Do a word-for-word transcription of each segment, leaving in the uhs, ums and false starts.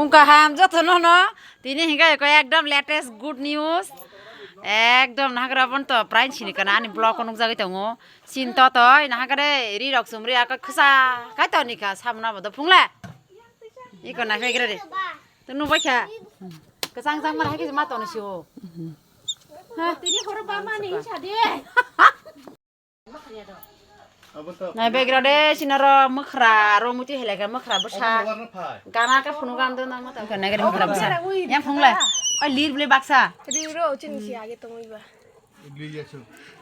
Kaham jotono no, tini hinga ko ekdom latest good news. Ekdom nahagra bon to prime sini kana ani vlog ko nukjagwi tongo. Sin to toi nahagre ri rok sumri aka khasa kai to nika samna bodo phungle. Iko na fegra de. Tu nu bacha. Kasang sang mar hagi ma to ni siwo. Ha tini horo ba ma ni sa de. Nai background de sinaro mwkhra ro muti hele ka mwkhra bwsa. Gana ka phunu gan do nang mata. Ka nagari mwkhra bwsa. Yang phungla. Oi lir bile baksa. Ri ro chin si age tongwi ba.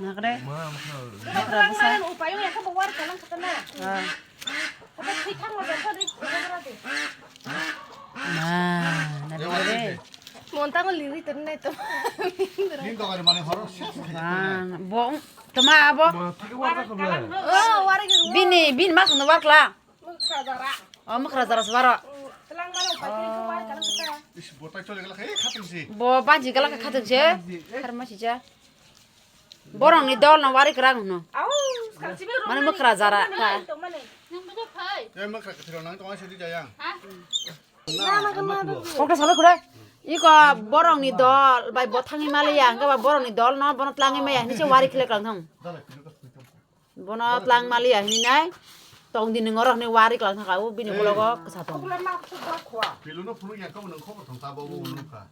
Nagre. Mwkhra bwsa. Ah. Na, na, na, na. Montango liri ternai to. Nin to gari mane horo sik sik. Bang, bong, toma abo. Ma, tiki warna kebla. Oh, warga. Bini, bin mas no warkla. Mukha jara. Oh, mukha jara swaro. Telang mano pakai ko warga lang kita. Is botai chole gala kai khatung si. Bo banji gala khatung si. Har ma sija. Borokni dol no wari kwrang hwno. Mane mwkhra jara ta. Tei mwkhra kwthwirok nang tongma sidi jayang. Kokta sabai kure. Iko borokni dol bai bo thangwi maliya hwnkhe ba borokni dol no bono tlangwi maya hinwi se wari khlai klang thang. Bono tlang maliya hinwi nai. Tong di nung oro hinwi wari klang thang ka u bini ulogo kwsa tong. Pilung no phunuk ya kabo nung khobor thang ta bo bo nung kha.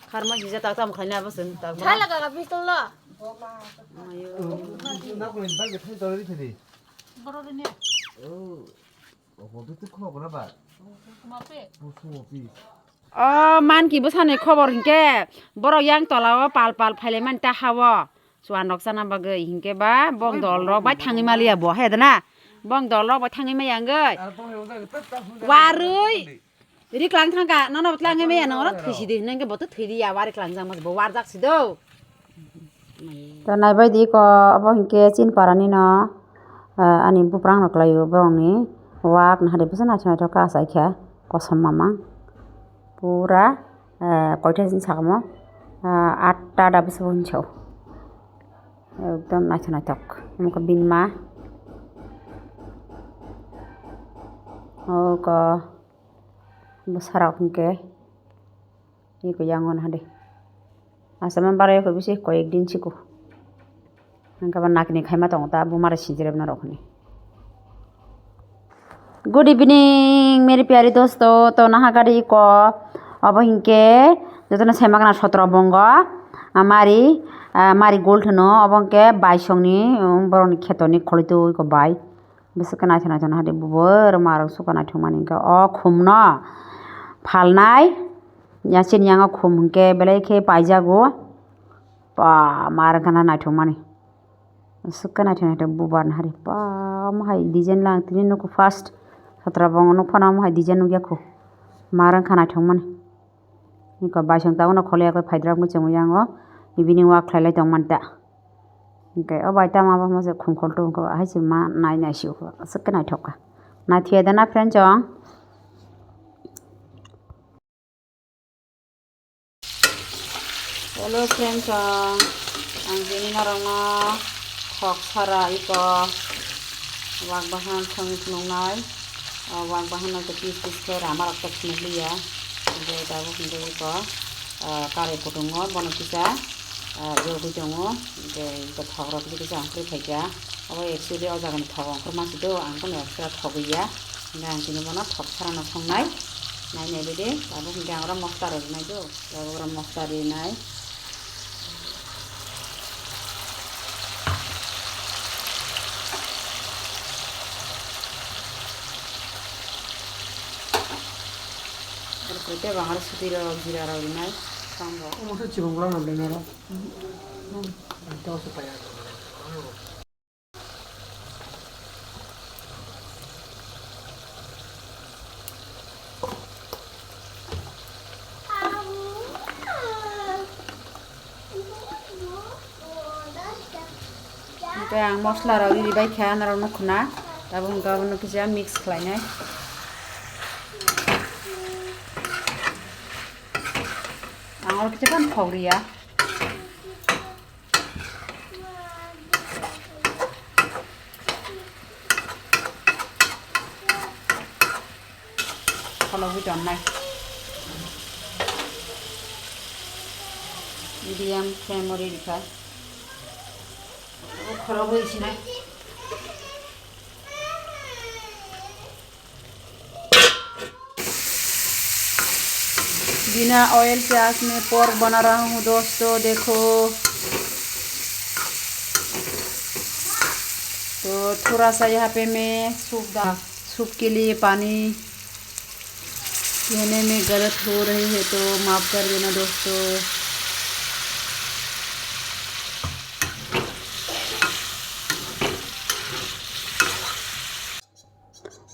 Kharma sija tak tam khlaina bo chwng tak. Thala kaka pistol lo. Ayo. Nakuli bike thai tawri thidi. Borok ni. Oh. Obo tu khobor ba. Kuma pe. Busu opi. O manki bwsani khobor hinkhe borok yang tola o pal pal phailaimani ta ha o. Chuan rok chana bagwi hinkhe ba bong dol rok bai thangwi maliya bo he dana. Bong dol rok bai thangwi maya wngwi. Warwi riklang thangkha nono bo tlangwi maya nang oro thwisi di hinwi bo to thwi di ya wari klangjak mas bo warjak si do. To naibai di ko obo hinkhe chin parani no ani buprang no kwlaio borokni wak nahari bwsa naithok naithok kha achaikha kosom mamang pura. Koita sini sakamo atta da bwswk hinwi sao. Ekdom naithok naithok. Omo khe bini ma. Oko bwsarok hinkhe eko yang ono hade. Asama barai oko bisi koyek din siko. Hinkhe bo nakni khaima tongo ta bumara sinjirep norok hwnwi. Good evening, meri pyari dosto, to naha gari iko, obo hinkhe, jotono saimakna sotro bongo, ah, mari, ah, mari gold hwno, obo hinkhe baisongni, um, borokni khetoni kholi twi iko bai, bwswk khe naithok naithok naha di, bubur marok suka naithok mani hinkhe, o khumno phalnai, ya chini yango khum hinkhe belai khe paijago, ba mar wngkha na naithok mani. Aswk khe naithok naithok bubar nahari. Ba, omo hai design lang tini nukho first. Satra bo nukphano omo hai design nukya kho. Mar wngkha naithok mani. Iko baisong tabukno kholi yakwi phaidra wngwi chwngwi yango. Ebini wak khlailai tongmani ta. Hinkhe o bai tamo abo se khumkhol tongkho. Hai se ma nai nai sio kho. Aswk khe naithok kha. Naithiya da na friend chong? Hello friends, ang, ang tini norokno thok sara iko wak bahan songwi phunuknai. O wak bahan no to piece piece khe rama rok to phunuk liya. Hingke tabuk hingke iko, ah, karai kutungo bono kisa, ah, yogwi tongo. Hingke iko thok rok kisa kisa ongkhorwi phaikha. Obo actually o jagani thok ongkhorma se do, ang kono extra thok ya. Hingke ang tini bono thok sarano songnai. Nai nai bidi, tabuk hingke ang oro mosla rok rinai do. Tabuk oro mosla rinai. Oro tei bang oro suti rok, jira rok rinai. Tamo. Omo se chibang bwla rok rinai ro. Ang tei se paya. Hingke ang mosla rok riri bai kha norok nukho na, tabuk hingke abono kisa mix khlainai. Ang oro kisa phano thok riya. Kholobwi tonnai. Medium flame o ri rikha. Khorok bai sinai. बिना ऑयल प्याज में पोर्क बना रहा हूँ दोस्तों, देखो। तो थोड़ा सा यहाँ पे मैं सूप डाल, सूप के लिए पानी कहने में गलत हो रही है तो माफ़ कर देना दोस्तों।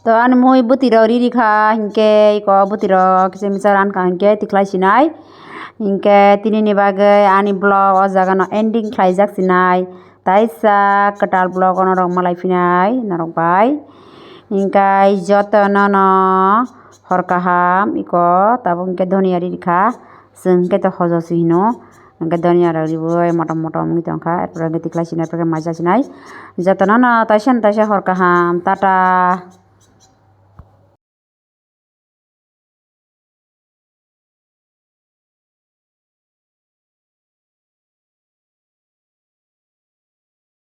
To ani mui bwtwi rok riri kha, hinkhe iko bwtwi rok kisa misa ran kha hinkhe tikhlai sinai. Hinkhe tini ni bagwi ani vlog o jaga no ending khlaijak sinai. Taisa kwtal vlog ono rok malai phinai norok bai. Hinkhe joto no no hor kaham iko tabuk hinkhe dhoniya riri kha. Chwng khe to hojo se hino. Hwnkhe dhoniya rok riwi motom motom wngwi tongkha. Erpore hwnkhe tikhlai sinai, erpore maisa sinai. Jotono no taisa no taisa hor kaham. Tata.